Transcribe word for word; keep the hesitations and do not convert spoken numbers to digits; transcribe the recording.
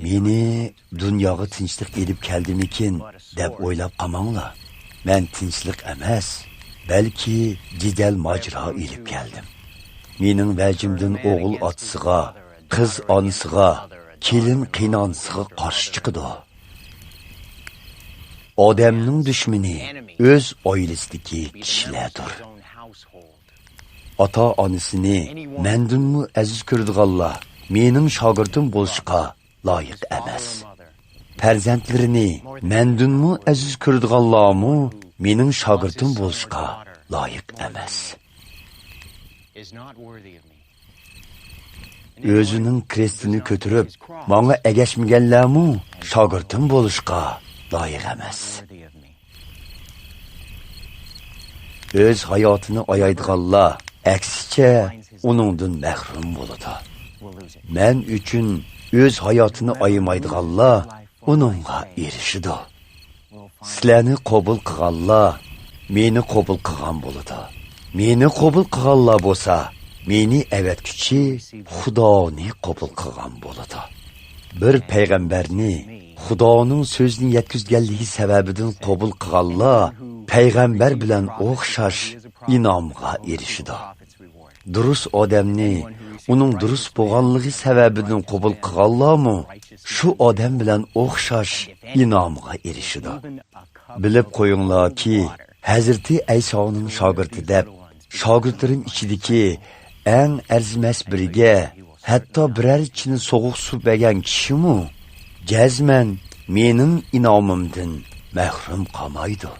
مېنى دۇنياغا تىنچلىق ئېلىپ كەلدىمىكىن دەپ ئويلاپ قالماڭلار. مەن تىنچلىق ئەمەس، بەلكى جېدەل ماجىرا ئېلىپ كەلدىم. مېنىڭ ۋەجىمدىن ئوغۇل ئاتىسىغا، قىز ئانىسىغا، كېلىن قېينانىسىغا قارشى چىقىدۇ. ئادەمنىڭ دۈشمىنى ئۆز ئائىلىسىدىكى كىشىلەردۇر. ئاتا-ئانىسىنى مەندىنمۇ ئەزىز كۆرىدىغانلار مېنىڭ شاگىرتىم بولۇشقا لايىق ئەمەس. پەرزەنتلىرىنى مەندىنمۇ ئەزىز كۆرىدىغانلارمۇ مېنىڭ شاگىرتىم بولۇشقا لايىق ئەمەس. ئۆزىنىڭ كرېستىنى كۆتۈرۈپ، ماڭا ئەگەشمىگەنلەرمۇ شاگىرتىم بولۇشقا لايىق ئەمەس. ئۆز ھاياتىنى ئايايدىغانلار، ئەكسىچە، ئۇنىڭدىن مەھرۇم بولىدۇ. مەن ئۈچۈن ئۆز ھاياتىنى ئايىمايدىغانلار ئۇنىڭغا ئېرىشىدۇ. سىلەرنى قوبۇل قىلغانلار مېنى قوبۇل قىلغان بولىدۇ. مېنى قوبۇل قىلغانلار بولسا، مېنى ئەۋەتكۈچى خۇدانى قوبۇل قىلغان بولىدۇ. بىر پەيغەمبەرنى خۇدانىڭ سۆزىنى يەتكۈزگەنلىكى سەۋەبىدىن قوبۇل قىلغانلار پەيغەمبەر بىلەن ئوخشاش ئىنئامغا ئېرىشىدۇ. دۇرۇس ئادەمنى ئۇنىڭ دۇرۇس بولغانلىقى سەۋەبىدىن قوبۇل قىلغانلارمۇ شۇ ئادەم بىلەن ئوخشاش ئىنئامغا ئېرىشىدۇ. بىلىپ قويۇڭلاركى، ھەزرىتى ئەيسانىڭ شاگىرتى دەپ، شاگىرتلىرىم ئىچىدىكى ئەڭ ئەرزىمەس بىرىگە ھەتتا بىرەر چىنە سوغۇق سۇ بەرگەن كىشىمۇ جەزمەن مېنىڭ ئىنئامىمدىن مەھرۇم قالمايدۇ.